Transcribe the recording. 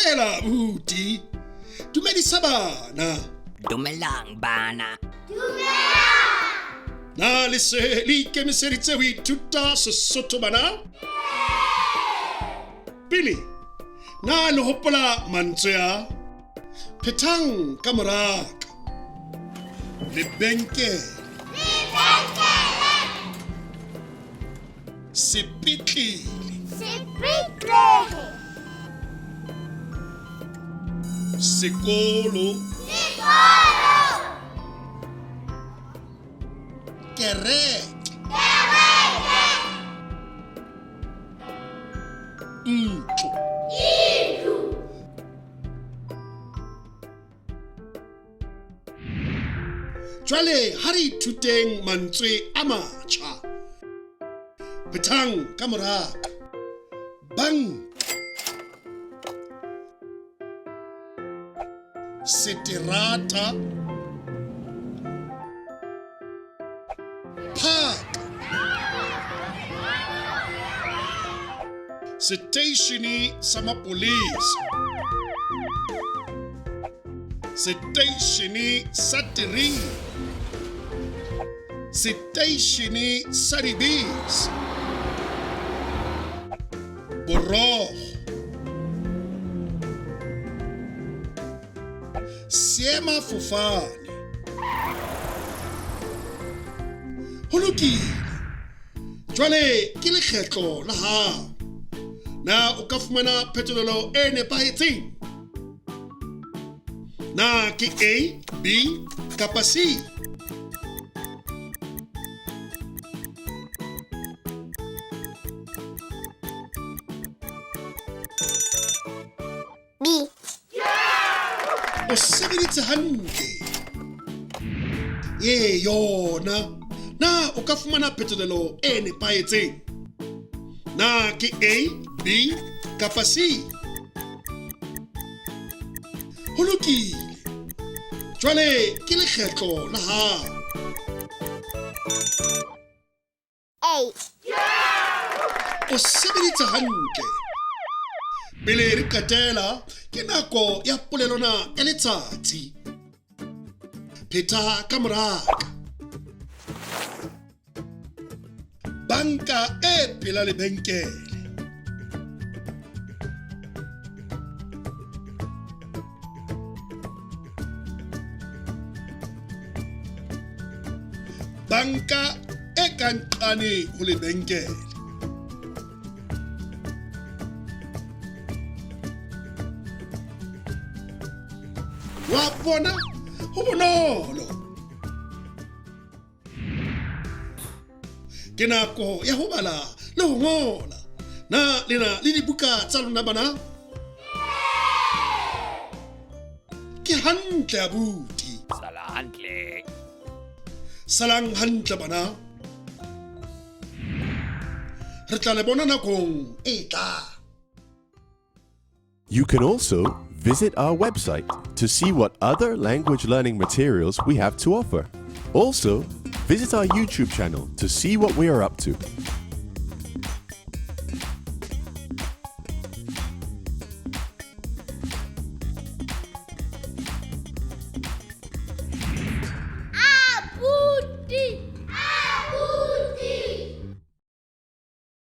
Dumela abuti. Dumedisa bana. Dumelang bana. Na le se le ikemiseditse ho ithuta Sesotho bana? Pele, na le hopola mantswe a? Phethang ka moraka. Lebenkele. Sepetlele. Sepetlele. Sekolo. Sekolo. Kereke. Kereke. Ntlo. Ntlo. Jwale ha re ithuteng mantswe a matjha. Phethang ka moraka. Banka. Seterata. Phaka. Seteishene sa mapolesa. Seteishene sa terene. Seteishene sa dibese. Borogo. Seemafofane. Ho lokile. Jwale ke lekgetlo la hao. Na o ka fumana phetolelo e nepahetseng? Na ke A, B kapa C? B. O sebeditse hantle. Ee yona. Na o ka fumana phetolelo e nepahetseng? Na ke A, B kapa C? Ho lokile. Jwale ke lekgetlo la hao. A. O sebeditse hantle. Pele re qetela, ke nako ya polelwana ya letsatsi. Pheta ka moraka. Banka e pela lebenkele. Banka e ka nqane ho lebenkele. Wa bona ho bonolo. Ke nako ya ho bala le ho ngola. Na le na le dibuka tsa lona bana? Ke hantle abuti. Sala hantle. Salang hantle bana. Re tla le bona nakong e tlang. You can also visit our website to see what other language learning materials we have to offer. Also, visit our YouTube channel to see what we are up to.